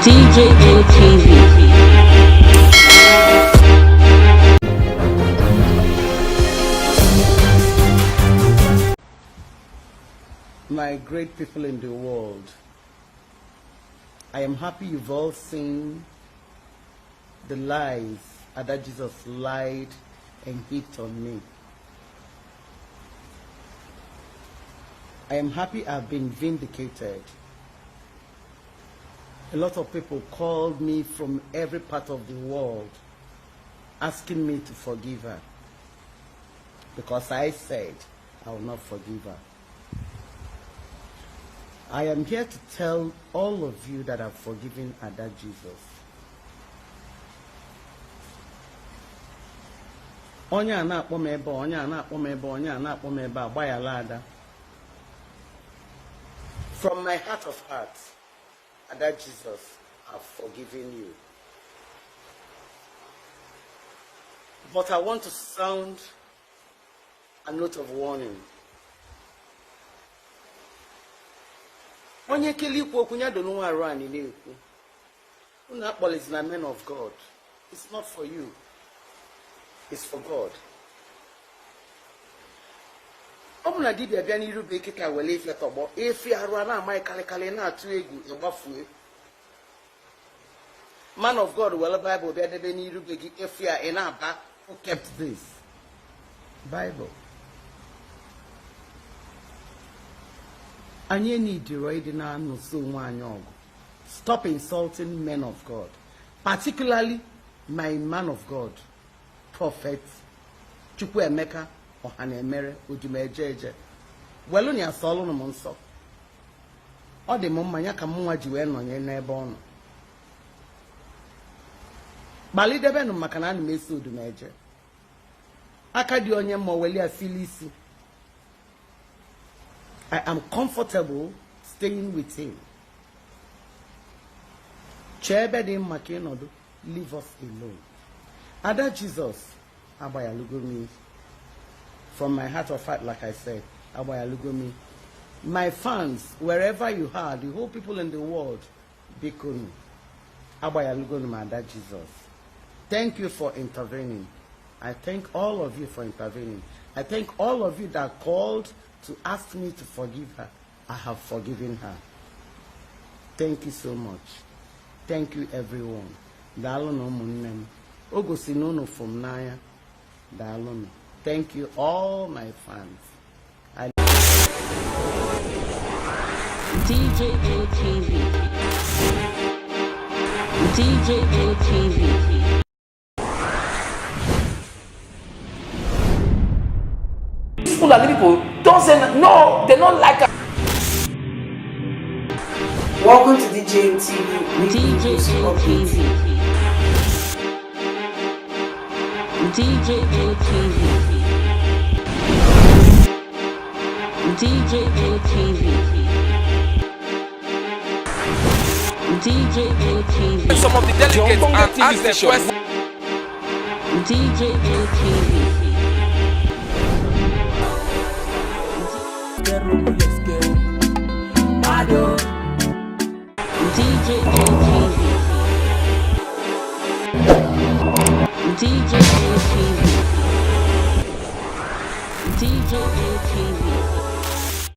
DJA TV. My great people in the world, I am happy you've all seen the lies Ada Jesus lied and heaped on me. I am happy I've been vindicated. A lot of people called me from every part of the world asking me to forgive her because I said I will not forgive her. I am here to tell all of you that I've forgiven Ada Jesus. Onye a na-akpọ m ebe a, onye a na-akpọ m ebe a, onye a na-akpọ m ebe a, gbayala Ada. From my heart of hearts, Ada Jesus, I've forgiven you. But I want to sound a note of warning. Onye kele ikwu okwu ya donu nwa arụ anyị na-ekwu. Unu akpọlizina men of God. It's not for you. It's for God. Ọ bụ na dibịa bịa n'iru bụ eke ka were ife tọgbọ efi arụ a na-ama kalịkalị na-atụ egwu ịgbafue. Man of God were Bible bịa debe n'iru be gị efi a ị na-aba, who kept this Bible? Anyị enidiro ịdị na-anụso onwe anyị ọgụ. Stop insulting men of God, particularly my man of God, Prophet Chukwuemeka Ọhanemere Odumejeje. Welụ ya sọọlụnụ m nsọ. Ọ dị m mma ya ka m nwa ji wee nọnye n'ebe ọ nọ. Kpalidebenụ maka na ana m eso Odumeje. Aka dị onye mma weli afili isi. I am comfortable staying with him. Chee ebe dị mma ka ịnọdụ, leave us alone. Ada Jesus, agbayalugo me. From my heart of heart, like I said, agbayalugo me. My fans, wherever you are, the whole people in the world, bikonu, agbayalugo m Ada Jesus. Thank you for intervening. I thank all of you for intervening. I thank all of you that called to ask me to forgive her. I have forgiven her. Thank you so much. Thank you, everyone. Daalụnụ ụmụnne m. O gosi na unu fụ m n'anya. Daalụnụ. Thank you, all my fans. I DJA TV. DJA TV. Fulani people don't say no, they don't like. Welcome to DJM TV weekly news DJA update. TV. DJA TV. DJA TV. DJA TV. Some of the delegates and ask them questions. DJA TV. DJA TV. DJA TV. DJA TV.